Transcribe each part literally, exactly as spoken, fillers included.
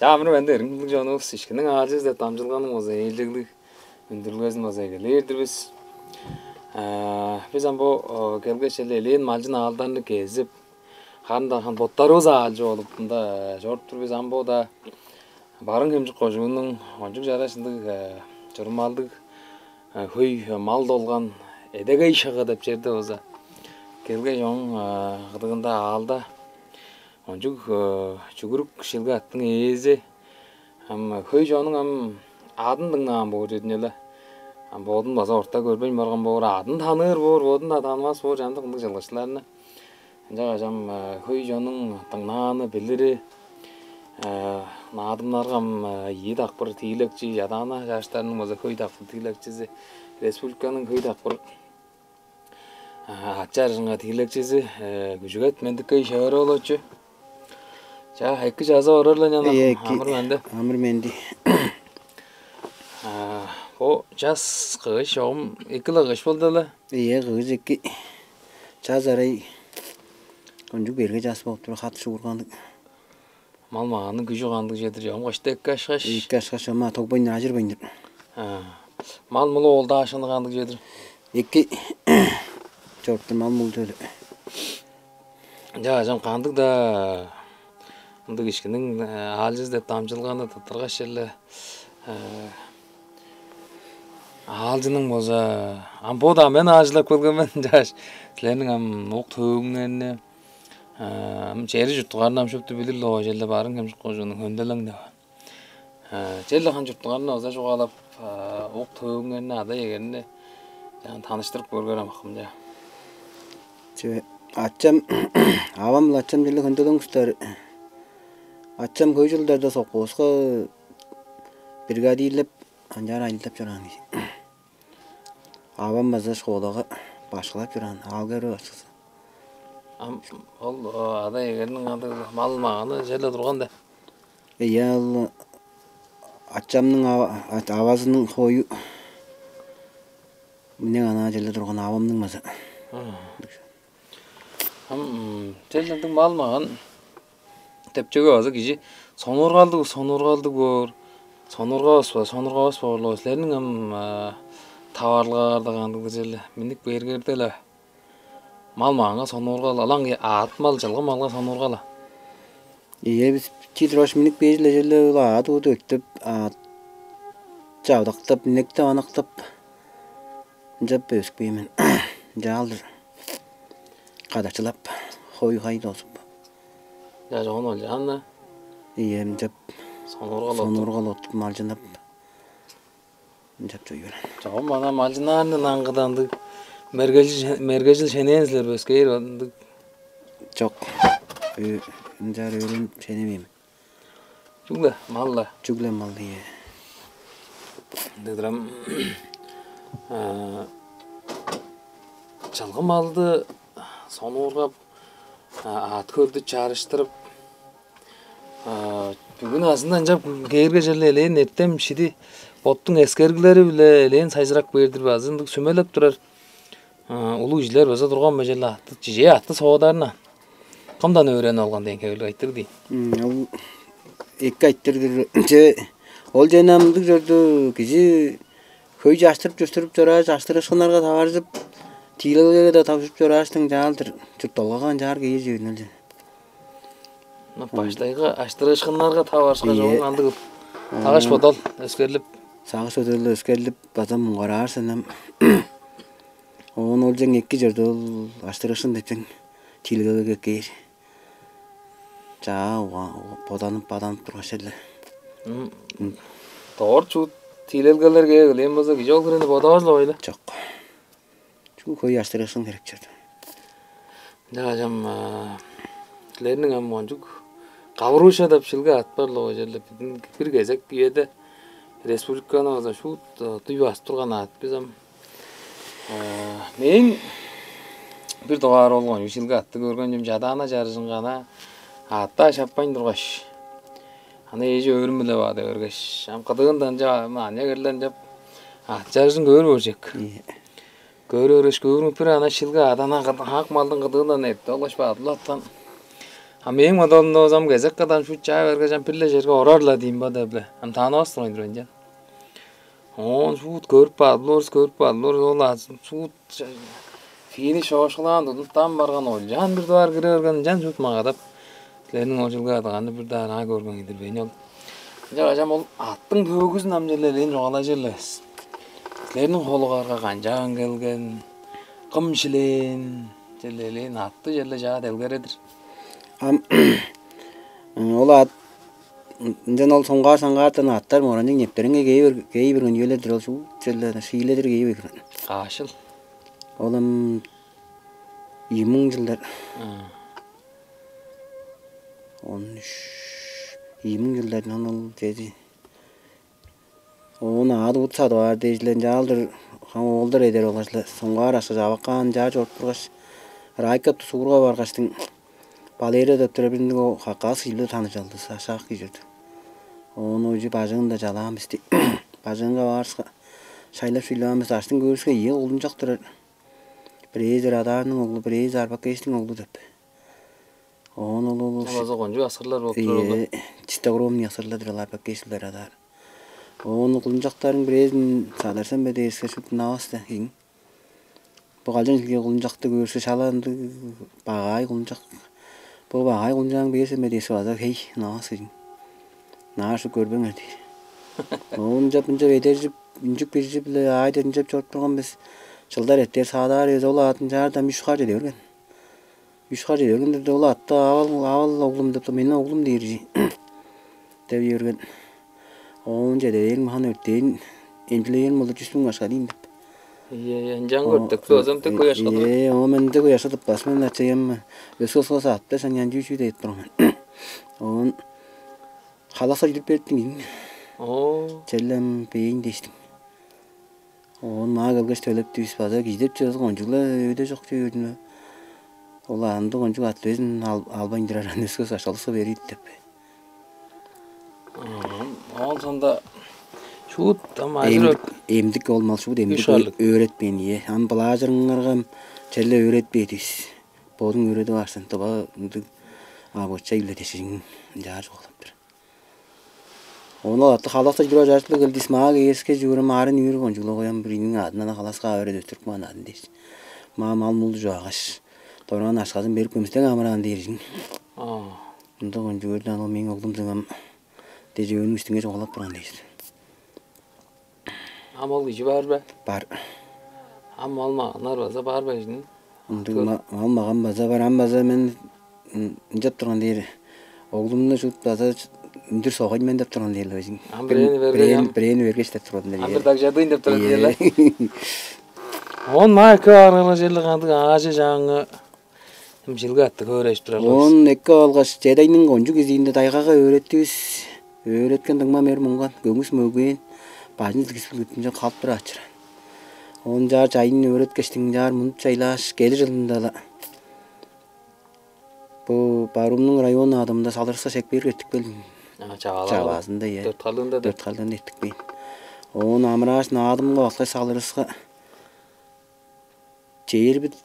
Чаа, амыр-менди, эргим хүндүлүг чонувус, «Ишкинниң аалчызы» деп дамчыдылганың база ээлчеглиг үндүрүлгезин база эгелээр-дир бис. А, бис ам бо, о, келгеш, эле элээн малчын аалдарны кезип, харын-даа харын боттарывыс аалчы болуп, мында, э, чоруп тур бис. Ам бо-даа Барыын-Хемчик кожууннуң кончуг чараш ындыг, э, чурумалдыг, э, хөй, э, мал долган Эдегей шыгы деп черде база келгеш, ооң, э, кыдыында, аалда кончуг, э, чүгүрүк шилги аъттың ээзи. Ам хөй чонуң ам аъдын дыңнаан боор чүве-дир ийин але. Ам бодун база орта көрбейн барган боор, аъдын таныыр боор, бодун-даа танывас боор, чамдык ындыг чылгычыларны. Ынчангаш ам, э, хөй чоннуң дыңнааны, билири, э, наадымнарга ам, э, ийи дакпыр тиилекчи, Чадаана чарыштарының база хөй дакпыр тиилекчизи, республиканың хөй дакпыр, э, аът чарыжынга тиилекчизи, э, Күжүгет Мендикей Шевер-оолович. Чаа, эки чазап орар-ла, ынчан. Ийе, эки. Амыр-менди. Амыр-менди. А, бо час кыш, чогум эки-ле кыш болду але. Ийе, кыш эки. Час арай кончуг берге час болуп тур, хат шуурган. Мал-маганның күжү кандыг чүве-дир, чогум кышта эки ашкаш? Эки ашкаш, ам-на тогбайн-дыр, ажырбайн-дыр. А, мал-мул, оолдаашкыны кандыг чүве-дир? Эки чоруп тур, мал-мул чүве-ле. Чаа, ам кандыг-даа ындыг «Ишкинниң, э, аалчызы» деп дамчыдылганы тырттыргаш, черле, э, аалчының болза, ам бо-даа мен аалчылап келген мен, чааш, силерниң ам ук-төөгүңерни, э, ам чери-чурттуңарны ам шупту билир-ле болгай, черле Барыын-Хемчик кожууннуң Хөнделең деп. Э, черле харын чурттуңарны база чугаалап, э, ук-төөгүңерни, ада-иеңерни, чаа, таныштырып көрүңерем, акым, чаа. Че, ачам, авам-биле ачам черле Хөнделең улустар. Ачам хөй чылдарда совхозка бригадирлеп, ынчаар ажылдап чораан кижи. Авам база школага башкылап чораан, аал хере башкызы. Ам ол, о, ада-иеңерниң ындыг мал-маганы черле турган-даа. Ийе, ол ачамның ава-, а-, авазының хою. Минек-анаа черле турган авамның база. А. Ам, м, черле ындыг мал-маган деп чүвеге база кижи сонуургалдыг, сонуургалдыг боор, сонуургавас бе, сонуургавас боор-ла. Силерниң ам, а, таварылгаңарда кандыг-дыр, черле миннип бээрге-ле, мал-маганга сонуургал, ылаңгыя аът-мал, чылгы малга сонуургал-ла. Ийе, бис чии тургаш миннип кээр-ле, черле ол аът-уду эктеп, аът чавыдактап, инектеп, анактап, ынчап өскен мен. Ынчалдыр кадарчылап, хой-хай дозуп. Чаа, чогун ол чаан-на. Ийе, ынчап сонуургал оттуп, сонуургал оттуп, малчыннап, ынчап чоруй берген. Чогум ана малчыннарны аңгыда ындыг мергежил, мергежил шенээн силер бе, өскээр ындыг? Чок. Ө-, ынчаар өөренип шенемейн мен. Чүгле мал-ла. Чүгле мал, ийе. Ындыг-дыр ам, а, чылгы малды сонуургап, а, аът-хөлдү чарыштырып, а, бүгүн азында ынчап кээрге, черле элээн эртем-шиди боттуң эскериглери-биле элээн сайзырап кээр-дир бе, азы ындыг сүмелеп турар, а, улуг кижилер база турган бе, черле аътты, чижээ аътты соодарындан кымдан өөренип алган дээн хевирлиг айтырыг дийин. М, ол эки айтырыг-дыр. Че, ол чүвени ам ындыг чорду, кижи хөй чаштырып-чуштуруп чорааш, аштырыышкыннарга таваржып, тиилелгеге-даа таваржып чорааштың, ынчалдыр чуртталгага ынчаар кээр чүве-дир ол чүве. Мына, ам, баштайгы аштырыышкыннарга таварышкаш, ийе, ооң ындыг сагыш-бодал өскерлип. Сагыш-бодал өскерлип, база муңгараар сен ам. Оон ол чүвең эки чорду, ол аштырыышкын деп чүвең тиилелгеге кээр. Чаа, уга-, уга-, боданып, баданып тургаш-ла. М. М. Дорт шуут тиилелгелерге эгелээн болза, кижи ол хирени бодавас-ла болгай-ла. Чок. Чүгле хөй аштырыышкын херек чорду. Ынчангаш ам, а, силерниң ам кончуг «Гавруша» деп шилги аът бар-ла болгай, черле бир кезек үеде республиканы база шуут, а, дуй басып турган аът бис ам. А, мээң бир дугаар ол кончуг шилги аътты көрген чүвем Чадаана чарыжынга, ана аът-даа шаппайн тургаш, ана ээжи өөрүм-биле баар деп бергеш, ам кыдыында ынча, ам аныяк эрлер ынчап аът чарыжын көөр боор чек. Ийе. Көөр, көөрүш, көөрүңер, бир ана шилги аът, ана кыд-, ак малдың кыдыындан эртип алгаш, бадылаткан. А мээң бодалымда болза кезек кадан шуут чаа бергеш, ам бир-ле черге орар-ла дийин бо деп-ле. Ам таанывас турган-дыр ынчан. Оон шуут көрүп бадып олурус, көрүп бадып олурус, ол азы шуут финиш шоошкулаан тудуптаан барган, олчаан бир дугаар кире берген, ынчан шуут магадап, силерниң ол чылгы адыганы бир-даа аңаа көрген кижи-дир мен ол. Ынчангаш ам ол аттың төөгүзүн ам черле элээн чугаалажыр-ла бис. Силерниң холуңарга канчаан келген, кым шилээн, черле элээн атты черле чаа делгередир. Ам ол ат, ынчан ол соңгаар-саңгаартан аттар моранчыг нептереңге кей бер-, кей берген үелер-дир, ол шуут черле шииледир кей берген. Каш чыл? Ол ам ийи муң чылдар. А. Он үш, ийи муң чылдардан ол чеди. Оон аът-уут садып аар дээш-ле, ынчалдыр хам оолдар эдер болгаш-ла, соңгаар акша чаваккаан, ынчаар чоруп тургаш, Райков Тус-Уурга баргаштың, Валерия деп турар бир ындыг о-, хакас кижи-биле таныжып алдывыс, ашак кижи-дир. Оон ойжу бажыңын-даа чалаан бис дей. Бажыңынга баарывыска, шайлап-шуйлаан бис, аштың көөрүвүске, ийи кулунчак турар. Бирээзи Радаарның оглу, бирээзи Арбакештиң оглу деп. Оон ол, ол, ол Ол база кончуг аскырлар болуп турар ол. Ийе, чистокровный аскырлар-дыр олар, Арбакештиң Радаары. Оон кулунчактарың бирээзин садарсан бе дээрге, шуут ынавас-даа ийин. Бо калчан чилге кулунчакты көөрүвүске, шала ындыг багай кулунчак. Бо багай кулунчаң бээрзен бе дээрге, база хей, ынавас ийин. Наар шуут көрбеңер дээр. Оон ынчап-мынчап эдержип, үнчүп-бижип-ле, аай дединчеп чоруп турган бис. Чылдар эртер саадаар эвес, ол аъдын чаардан үш хар чеде берген. Үш хар чеде бергенде, ол атты авал, авал оглум деп, мени оглум дээр чи деп йөрген. Оон чеде бээриң, хан өртээн, эмчилээн болду, чүс муң акша дийин деп. Ийе, ынчан көрдүк, озам тек куяшка. Ийе, оон мен де куяшка тыппас мен, ачайым өске-өске саатта сен янчы үчү деп турган. Оон халаса чүдүрүп бериптиң ийин. Оо. Челем бейин дээштиң. Оон маа келгеш төлептивис, база кижидеп чыгызып, кончуг-ла өйде чок чүве. Ол андыг кончуг ат безин албайн турар, аны өске сашалыкка бериит деп. Оон сонда шуут ам ажыр. Эмдик ол мал шуут, эмдик өөретпээн, ийе. Ам былаажырыңарга черле өөретпээдивис. Бодуң өөредип аарсың, тыва ындыг абычай-биле дешириң ынчаар чугаалаптыр. Ону атты халаста чура чажытлыг кылдыс, маа кээриске чуурум арын үүрүп ончугла коям, бир ийниң адын ана халаска авыры өттүрүп каан адын дээш. Маа мал-мулду чугаагаш, дораан ашказын берип көмүстең амыраан дээржиң. Ында кончугурдан ол мээң оглум зыңам дежи өөнүң үстүнге чугаалап турган дээш. Ам ол кижи бар бе? Бар. Ам мал-маганнар база бар бе кижиниң? Ындыг мал-маган база бар. Ам база мен ынчап турган дээр. Оглумну шут база үндүр согайн мен деп турган дээр. Ам бирээни бергеш, ам бирээни бергеш деп турган дээр. Ам бир дагжадыйн деп турган дээр. Он маа эки ааргала черле кандыг аажы чааңы Ам чилге атты хөөрежип турар. Он эки алгаш, чедайның кончуг изиинде дайгага өөреттивис. Өөреткен дыңма мер муңган, көңүс мөген, бажын силгиспилгиттинче халып тур ачыран. Он чаар чайын өөреткештиң чаар мунуп чайлааш, келир жылында-ла бу Барумнуң район адымында салырыска шекпээр кеттик белдим. Чаваазында, е. Дөрт халыында да. Дөрт халыында эттик бейн. Он амырааш наадымга баскай салырыска чээрбит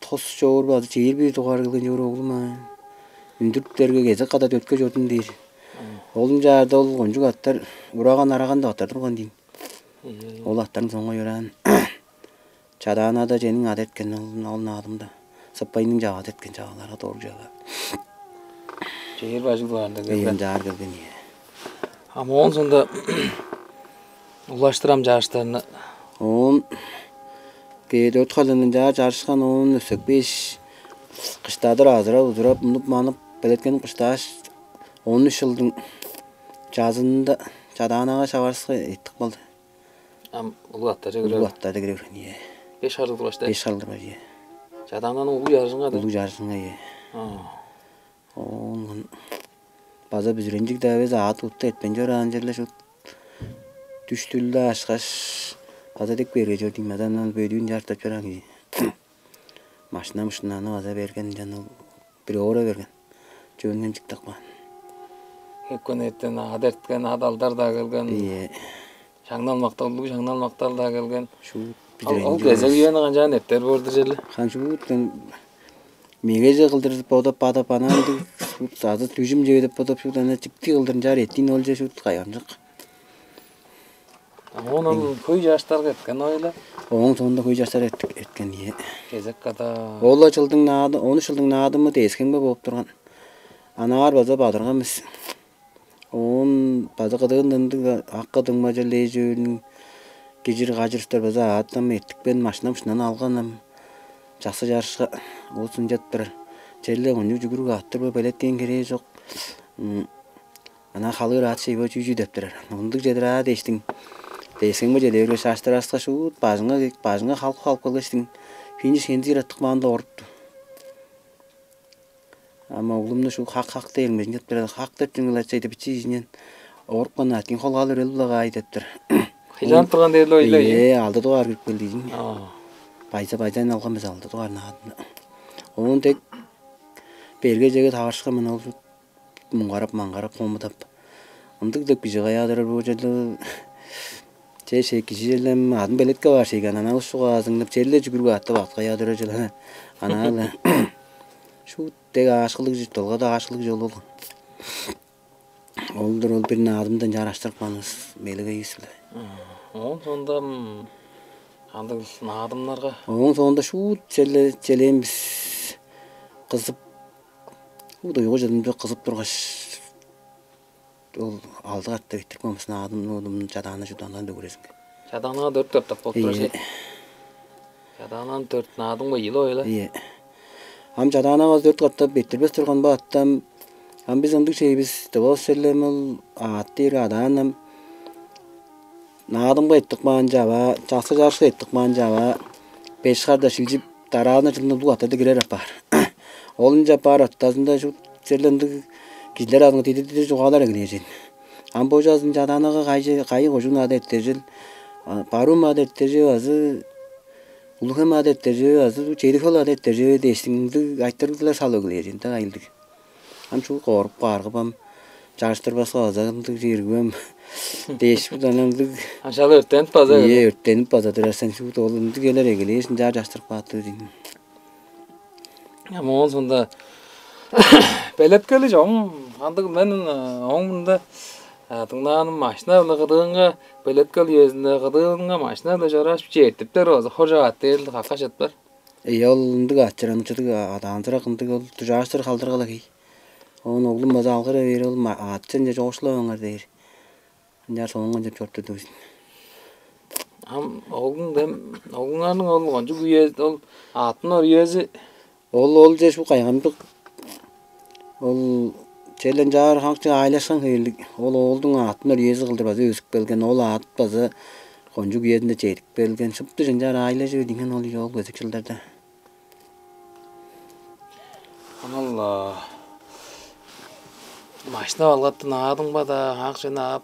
тос чоор база чээр бир дугаар келген чоор оглум аа. Үндүрүптерге кезек када дөтке чордум дээр. Олум чаарда ол кончуг аттар ураган араган деп аттар турган дейм. Ол аттарның соңга йораан. Чадаанада чениң ада эткен ол, ол наадымда. Сыппайның чаада эткен чааларга дору чаалар. Чээр бажыг дугаарында келген. Чаар келген, ие. А моон сонда улаштырам чааштарны. Оон кээ дөрт халыны чаа чарышкан, оон өсекпеш кыштадыр азырап узурап мунуп манып белеткенип кыштааш, он үч чылдың чазында Чадаанага шаварыска эттик болду. Ам улуг аттарже кире. Улуг аттарже кире берген, ие. Беш харлыг тургаш да. Беш харлыг тургаш, ие. Чадаананың улуг чарыжынга да. Улуг чарыжынга, ие. Оон база бүзүренчиг-даа эвес, аът утта этпен чораан черле шут. Дүштүл-даа ашкаш, база дег берге чор дейм, адандан бөдүүн чартап чораан кижи. Машина-мушинаны база берген, ынчан ол бир оора берген. Чөөнүн чыктап каан. Эккөн эттен ат эрткен, ат алдар-даа келген. Ие. Шаңнал мактал, улуг шаңнал мактал-даа келген. Шуут. Ол кезек үени канчаан эптер боор-дур черле? Хан шуут Мегеже кылдыр бодап, бадап, анаа ындыг шуут азы дүжүм чеде деп бодап, шуут ана чиктиг кылдыр ынчаар эттиин ол че шуут кайгамчык. Оон ам хөй чаштарга эрткен ойла. Ооң соонда хөй чаштар эрткен, ийе. Кезек када. Ол-ла чылдың наады, он үш чылдың наадымы дээскемге болуп турган. Анаар база бадырган бис. Оон база кыдыын ындыг акы дыңмажа лежөөнүң кижир кажырыштар база ааттан эртикпен машинам шынан алганам. Чаксы чарышка оозун чаттырар. Черле ончуг чүгүрүк ааттыр бо белет дээн херээ чок. Ана халыыр аат шей бо чүү-чүү деп турар. Ындыг чедир аа дээштиң. Дээскемге чеде берге шаштыраска шуут бажыңга бажыңга халып халып келгештиң. Финиш хензир аттыкмаанда орупту. Ама оглумну шу хак-хак дээрим эжинчеп турар, хак деп чүңүл ачайды бичии ижинен. Оруп кана тиң холгаалар өлүп-ла каай деп тур. Хыжаанып турган дээрле ойлой. Ээ, алды дугаар кирип келди ийин. Байза байзайн алган бис алды дугаар наадымда. Оон дег берге жеге таварышкан мен ол муңгарап маңгарап хомудап. Ындыг деп кижи каяадырар бо черле Че шээ кижи черлем адын белетке баар шейге ананавыс чугаазыңнып черле чүгүрүп аттып аткая турар чыл. Анаалы шуут дег аашкылыг чыт долгада аашкылыг чол болган. Олдур ол бир наадымдан чаараштырып каанывыс мелегейивис биле. Оон соонда андыг наадымнарга Ооң соонда шуут черле челээн бис кызып шуут уйгу чыдымчы кызып тургаш ол алды катта биттирип каан бис наадым нуудум чадаана чудандан дөгүрезинге. Чадаанага дөрт катап болуп турар Ийе. Шей. Чадаанан дөрт наадым ийил ойла. Ийе. Ам чадаанага дөрт катап биттирбес турган ба аттам ам биз ындыг шейбиз дывас черлемил аат дээр адаанам наадымга ыттыкмаан чава, чаксы чарышка ыттыкмаан чава, беш харда шилчип, дараазында чылында улуг аттарда кирер апаар. Ол ынча апаар аттазында шуут черле ындыг кижилер азынга дидир-дидир чугаалар эгелээжен. Ам бо чазын чадаанага кайы кайы кожуун ада эртежил, баруун ада эртежи базы улуг хем ада эртежи базы чедик хол ада эртежи дээштиң ындыг айтырыглар салып эгелээжен, ындыг айылдыг. Ам чүл кооруп кааргып ам чаштырбас база ындыг чергивем дээш бу ана ындыг Ам шала өрттенип база Ие өрттенип база турарсан чүл ол ындыг келер эгелээш ынчаар чаштырып кааттыр дейм. Ам оон сонда белеткели чогум кандыг мен оң мында дыңнааным машина-биле кыдыынга белеткел үезинде кыдыынга машина-биле чорааш бичи эртиптер база хожаат дээр какка чыппар. Ие ол ындыг ачырамчыдыг адаанзырак ындыг ол дужаашыр халдыргала кей. Оон оглум база алгыра бээр ол аътчынче чоокшулаваңар дээр. Ынчаар соонга деп чоруп турду бис. Ам оглуң дем оглуңарның ол кончуг үези ол аъттың ор үези Ол ол же шу кайгамдык ол чел ынчаар хамчы аайлашкан хевирлиг. Ол оолдуң аъттың ор үези кылдыр база өзүп келген. Ол аът база кончуг үезинде чедип келген. Шыптыже ынчаар аайлажы бердиңген ол ол кезек чылдарда. Анал машина балгаттын аадыңба-даа акшаны аап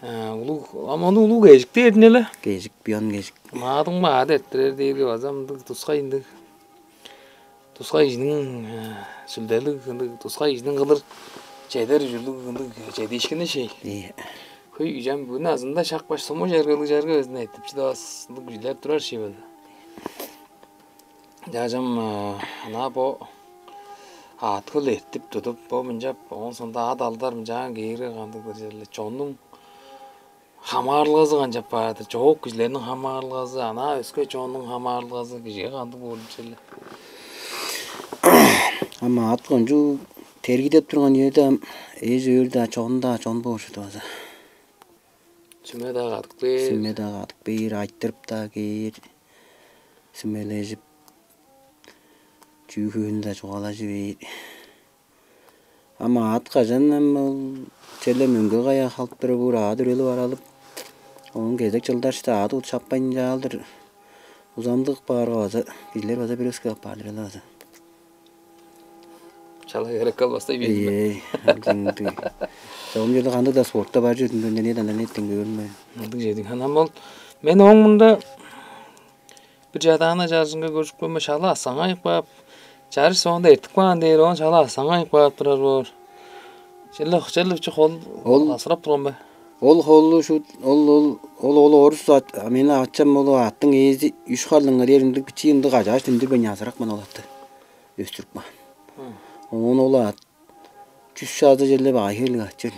улуг ам ону улуг кежик дээрин эле. Кежик, биян кежик. Маадыңба аад эрттирер дээрге база мындыг тускай ындыг тускай кижиниң сүлделиг ындыг тускай кижиниң кылыр чедер ужурлуг ындыг чедиишкини шей. Ийе. Хөй ужам бүгүн азында шакпаш суму чергелиг черге өзүн айтып чыдавас ындыг кижилер турар шей база. Чаажам ынаа бо аът-хөл эртип тудуп, бо мынчап оон соонда ат алдар мынчаан кээри кандыг-дыр черле чоннуң хамаарылгазы канчап баар-дыр? Чоок кижилерниң хамаарылгазы, анаа өске чоннуң хамаарылгазы кижиге кандыг болур черле? Ам аът кончуг тергидеп турган үеде ам эш өөр-даа, чон-даа чон боор чүве база. Сүме-даа кадык бээр. Сүме-даа кадык бээр, айтырып-даа кээр. Сүмележип, чүү-хөөнү-даа чугаалажы бээр. Ам аът кажан ам ол черле мөңге кая халып туруп уур аът үрелип аралып, оон кезек чылдашты аът уут шаппайн чаалдыр узамдык баарга база кижилер база бир өскү апаар-дыр эле база. Чалай керек калбастай бийдим. Ээ, ындыг. Чогум жерде кандыг-даа спортта бар жүрдүм, дөнден эден эттен көрүнмөйн. Ындыг жедиң. Анан бол мен оң мында бир чадаана чаржынга көрүшүп көрмө шала асаңайып каап, чарыш соонда эртип каан дээр оон шала асаңайып каап турар боор. Черле черле чок ол Ол асырап турган бе? Ол холу шут ол ол ол ол орус ат мени ачам ол аттың ээзи үш харлыңга дээр ындыг бичии ындыг ажааш дүндүрбейн азыракман ол атты. өстүрүп каан. Оон ол аът чүс чазы черле баай хевирлиг аът чүве.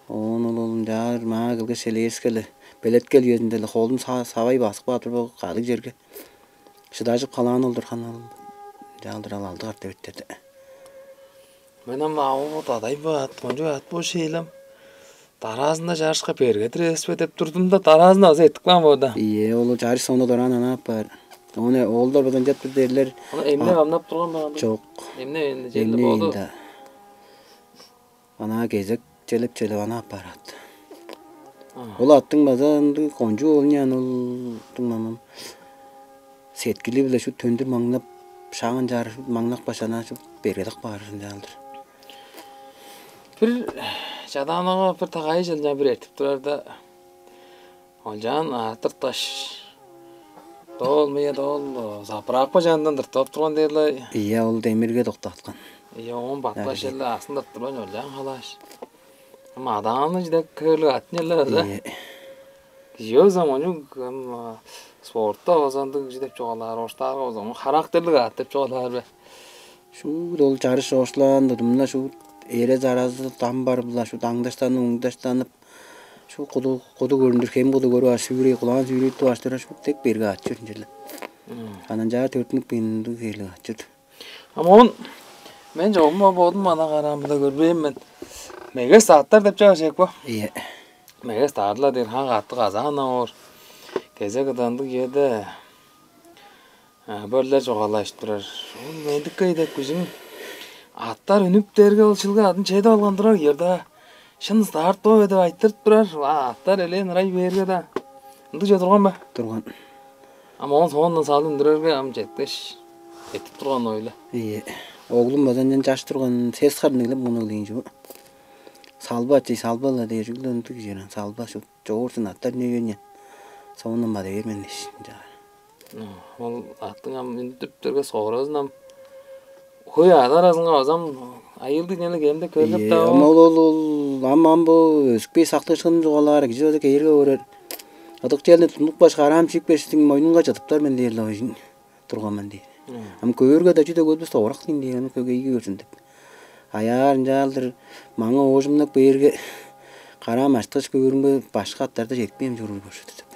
Оон ол, ол ынчаар маа келгеш, элээскели белеткел үезинде-ле холун са-, савай басып каап турар бо кадыг черге. Шыдажып калаан ол турган ол. Ынчаалдыр ал алды карта беттерде. Мен ам аву дадай бо аът, кончуг аът бо шейлем. Дараазында чарышка бергедир эвес бе деп турдум-да, дараазында база эртип каан боор-да. Ийе, ол чарыш соонда дораан анаа апаар. Ону оолдар база ынчап тур дээрлер. Ону эмне А, камнап турган бе андыг? Чок. Эмне, эмне черле Эмне боду? Ийин-да. Анаа кезек челеп-челеп анаа апаар аът. А. Ол аъттың база ындыг кончуг болунян ол дыңнамам. Сеткили-биле шу төндүр маңнап, шаан чаар маңнап башана шу бергедек баар ынчаалдыр. Бир чадаанага бир тагай чылчаан бир эртип турарда, олчаан ааттырташ, доол мыя доол заправка чанындан тыртып турган дээр-ле. Ийе, ол демирге доктаткан. Ийе, оон батпаш Ягли. Эле астын тыртып турган олчаан халааш. Ам адааны чиде көөлүг аттын эле база. Ийе. Кижи болза ону ам спортта база ындыг кижи деп чугаалаар, оштаарга болза ону характерлиг аат деп чугаалаар бе? Шуут ол чарыш оошлаан тудумна шуут эре-заразы дам бар-биле шуут аңдаштанып, уңдаштанып, шу куду куду көрүндүр, хем куду көрүп аш сүүрей, кулаан сүүрей туп аштырар шуут дег берге ачыр ынчале. Анан чаа төртүнүк бинди хейлиг ачыр. А моон мен чогум бодум ана караам-биле көрбээн мен. Мегес аттар деп чаа чек бо. Ийе. Мегес таадыла дээр хаан катты казаан оор. Кезек ыдандыг үеде бөллер чугаалаштырар. Ол мендиккей деп күжүң аттар үнүп дээрге ол шылга адын чедип алган турар киер-даа. Шын старт бо деп айтырып турар. А аттар элээн ырай бээрге-даа. Ындыг чүве турган бе? Турган. Ам оон соондан салып үндүрерге ам четкеш, этип турган ойла. Ийе. Оглум база ынчан чаш турган сес хар ниглеп муну кылыйын чугу. Салба ачый, салба-ла дээр чүгле ындыг кижи салба шу чогуурзун аттар нөйөннен. Соондан бада бермен дээш. Ол аттың ам үндүрүптерге соорозун ам хөй ада аразынга базам айыылдыг нене кемде көргеп Ийе, даа ам ол ол ол ам ам бо өскү сактыышкын чугаалаар кижи база кээрге өөрер. Ыдык челни тунук баш караам чип берсиң мойнунга чыдыптар мен дээр-ле ойжун турган мен дээр. Ам көөрге да чүде көрбүс овурак дейн дээр аны көге ийи көрсүн деп. Аяар ынчаалдыр маңа оожумнап кээрге караам ачткыш көөрүмге башка аттарда жетпейм чоруур көрсү деп.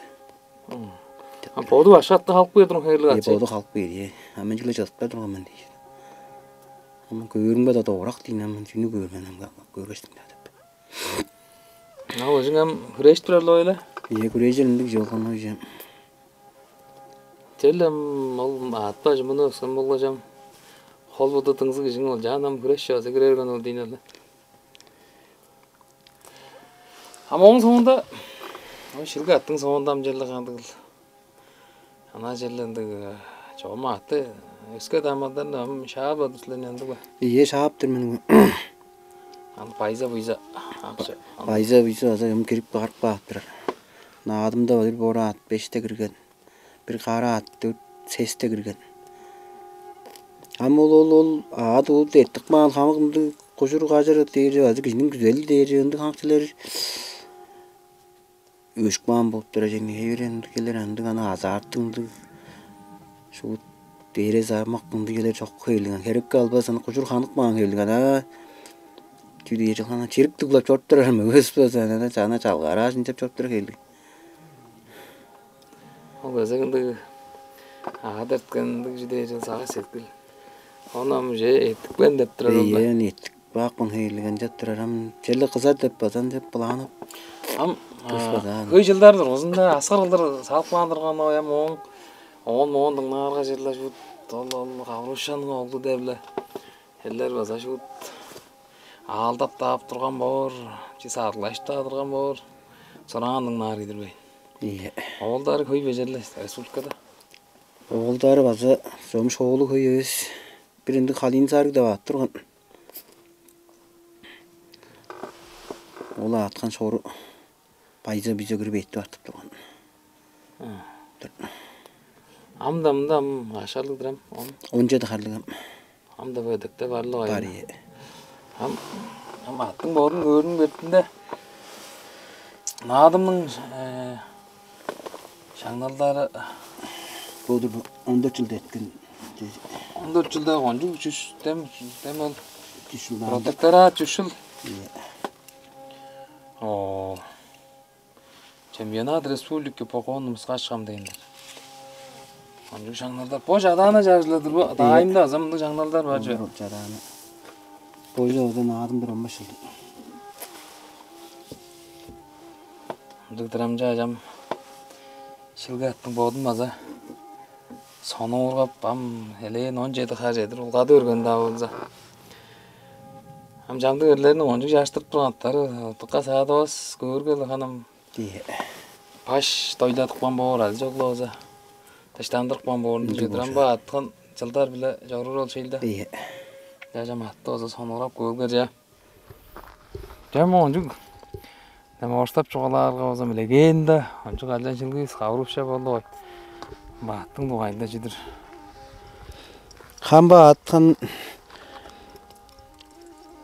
А боду башка атты халып кээр турган хевирлиг Э ачы. Боду халып кээр. Ам мен чүгле чыдыптар турган мен дээр. Ам көөрүмге да овурак дейн ам чүнү көөр мен ам көргөштүң деп. А өзүң ам хүрээш турар-ла ойла. Ийе, хүрээжер ындыг чолгон ойжам. Чел ам ол аатпажы муну өскөн болгажам. Хол буду дыңзыг кижиң ол жаан ам хүреш чоозу кирерген ол дейн эле. Ам ооң соонда ам шилге аттың соонда ам черле кандыгыл. Ана черле ындыг чогум ааты өске дамадан ам шаап адыслан ындыг ба. Ийе шааптыр мен. Аны байза буйза апчы. Байза буйза аза ым кирип барып каап турар. Наадымда бир бораат беште кирген. Бир кара ат сесте кирген. Ам ол ол ол аад ууд эртик маал хамык ындыг кужур кажыр дээр азы кижиниң күзели дээр ындыг хаңчылар өшкмаан болуп турар эжени хевирен келер ындыг ана азаартыңдыг шуут дээре зармак ындыг келер чок хейлиган херекке албас аны кужур ханыкмаан хейлиган а чүү дээр хана чирик дуглап чоруп турар мөгөс болза ана чана чалгаарааш ынчап чоруп турар хейлиг. Ол кезек ындыг аад эрткен ындыг чүдээ чыл сагыш сеткил. Ону ам же эттикпен деп турар ол да. Ийе, эттик баакпын хейлиген чат турар ам черле кызар деп базан деп булаанып. Ам Кыспадаан. Хөй жылдар дургузунда аскыр кылдыр салып каан турган ой ам ооң оон моон дыңнаарга черле шут ол ол каврушанның оглу деп эле элдер база шут аалдап таап турган боор, чи сааргылашып таа турган боор. Сураан дыңнаар кидирбейн. Ийе. Оолдары хөй бежерле республикада. Оолдары база чомуш оолу хөй эвес. Бир ындыг халыын саарыг деп аат турган. Ол ааткан шору байза-буйза кирип эттип артып турган. Ам-да мында ам ашарлыг-дыр ам. Он. Он жети харлыг ам. Ам-да бөдекте барлыг Бар айын. Ие. Ам ам аттың боорун көөрүң бертинде наадымның э, шаңналдары Бодур он дөрт жылда эткен. Он дөрт чылда кончуг чүс, дем, дем ол. Чүс чылдан. Протекторат чүс чыл. Ийе. О. Чемпионат республики по конным скачкам дээннер. Кончуг шаңналдар. Бо чадаана чажыладыр бо. Ийе. Дайымда аза мындыг шаңналдар бар чүве. Ол чадаана. Бойда одан адым бир он беш чыл. Ындыг драмча ажам шилге аттың бодун база сонуургап, ам элээн он чеди хар чедир улгады берген-даа болза. Ам чамдык эрлерниң ончуг чаштырып турган аттары дыкка саадавас көөрге-ле ханам. Ийе. Баш дойлатыпкан боор азы чок-ла болза. Дыштандырыпкан боорун. Ындыг чедир ам болчу. Ба аткан чылдар-биле чоруур ол шейлде. Ийе. Чажам атты болза сонуургап көөргер чаа. Дем оончук, дем орустап чугаалаарга болза, милегээн-даа, ончук алчан шилгивис каврупча болду ой. Бааттың дугайында чүдүр. Хам бааттан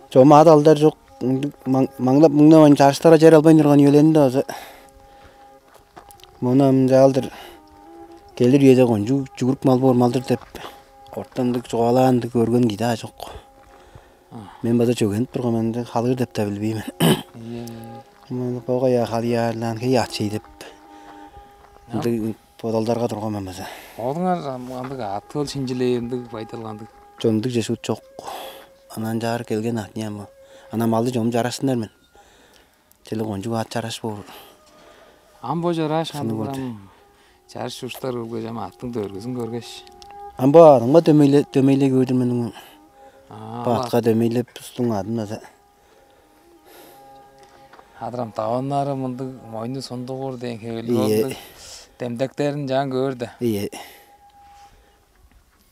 чома ат алдар чок, маңнап мыңнавайн чарыштара чер албайн турган үеленди база. Мону ам чаалдыр келир үеде кончуг чүгүрүк мал боор мал-дыр деп ортандыг чугаалаандыг көрген кижи-даа чок. Мен база чөгенип турган мен, халыыр деп-даа билбейн мен. Ийе. Мен богая халыяарлаан хей ачый деп. Ындыг бодалдарга турган мен база. Олуңар ам ындыг ат ол шинчилээ ындыг байдал кандыг? Чондуг же шут чок. Анан чаар келген ат не ам. Анан малды чом чарашсыннар мен. Чили кончуг ат чараш боор. Ам бо чараш ханы кандыгырам. Чарыш чурттар көргеш, ам аттың дөргүзүн көргеш. Ам бо адыңга дөмейле дөмейле көрдүр мен. Аа, бо атка дөмейлеп устуң адын база. Адырам даваннары мындыг мойну сундугур дээн хевелиг. Ийе. Демдектерин жаан көөр да. Ийе.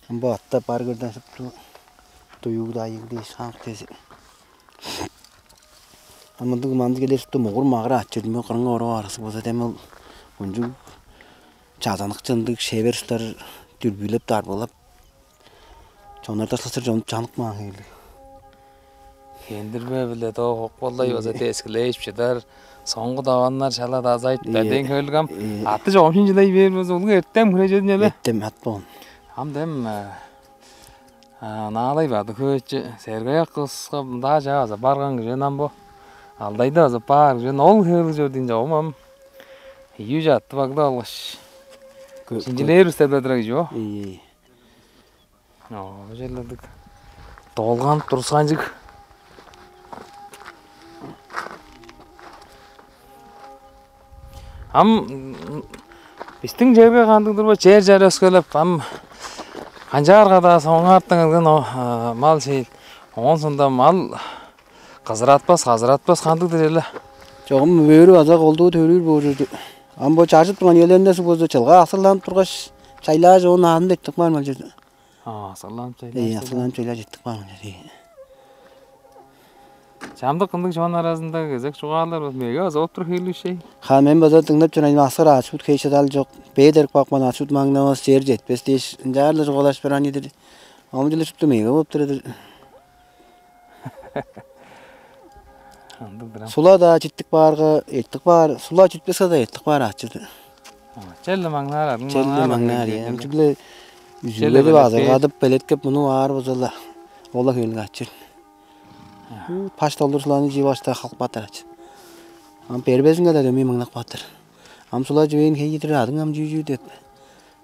Ам бо атта бар көрден шупту дуюгда айыг дээш хамык дези. Ам мындыг манды келер шупту мугур магыр ачырдым кырыңга оруп арасы болза дем ол кончуг чазаныкчы ындыг шевер устар дүрбүлеп дарбылап чоннарда сылсыр чонуп чанып каан хевелиг. Хендирбе-биле доо хокпалдай база дескилээш чыдар. Соңгу даваннар шала дазайып беден хөлгам. Аты чогум шинчилей бээр болза улуг эртем хире чедин эле. Эртем ат болгон. Ам дем наалай бады хөөчү сергаяк кыска мындаа чаа база барган кижи ам бо. Алдайда база баар кижи ол хевел чор дейн чогум ам. Ийи чаатты багда алгаш. Шинчилээр үстелдедир кижи бо. Ийи. Оо, бо черлердик долганып турусканчыг. Ам бистиң черге кандыг турба чер чер өскелеп, ам канчаарга-даа соңаартан келген мал шейил. Оон соонда мал кызыратпас, казыратпас кандыг-дыр эле. Чогум өөрү база колдуу төрүүр боор чорду. Ам бо чажып турган үелеринде суг болза чылга асырланып тургаш, чайлаажы оон аадын дептип каар мал чорду. Аа, салаам чайлаа. Ээ, салаам чайлаа четтик баан. Чамдык кындыг чон аразында кезек чугаалар бол меге база оп тур хейлиг шей. Ха мен база дыңнап чораан аскыр ачыбыт хей шыдал жок. Бээ дерип капкан ачыбыт маңнавас чер жетпес дээш ынчаар-ла чугаалаш баран идир. Ам жиле шупту меге болуп тур идир. Ындыг-дыр ам. Сула-даа читтик баарга, эртик баар, сула читпеске-даа эртик баар ачыды. Черле маңнаар арын. Черле маңнаар, маңнаар, ам чүгле үзүлгеди базыргадып, белеткеп муну баар болза-ла, ола хөлүг ачыр. Паш толдур суланы жии башта халып баатыр ачы. Ам бербезинге-даа дөмей маңнап баатыр. Ам сула чүвээн хей чидир адың ам чүү-чүү деп.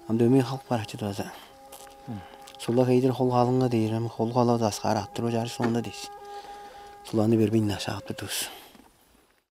Ам дөмей халып бар ачыды база. Сула хей чидир хол халыңга дээр, ам хол халавыс аскаар аттыр бо чарыш соонда дээш. Суланы бербейн ашаап турдувус.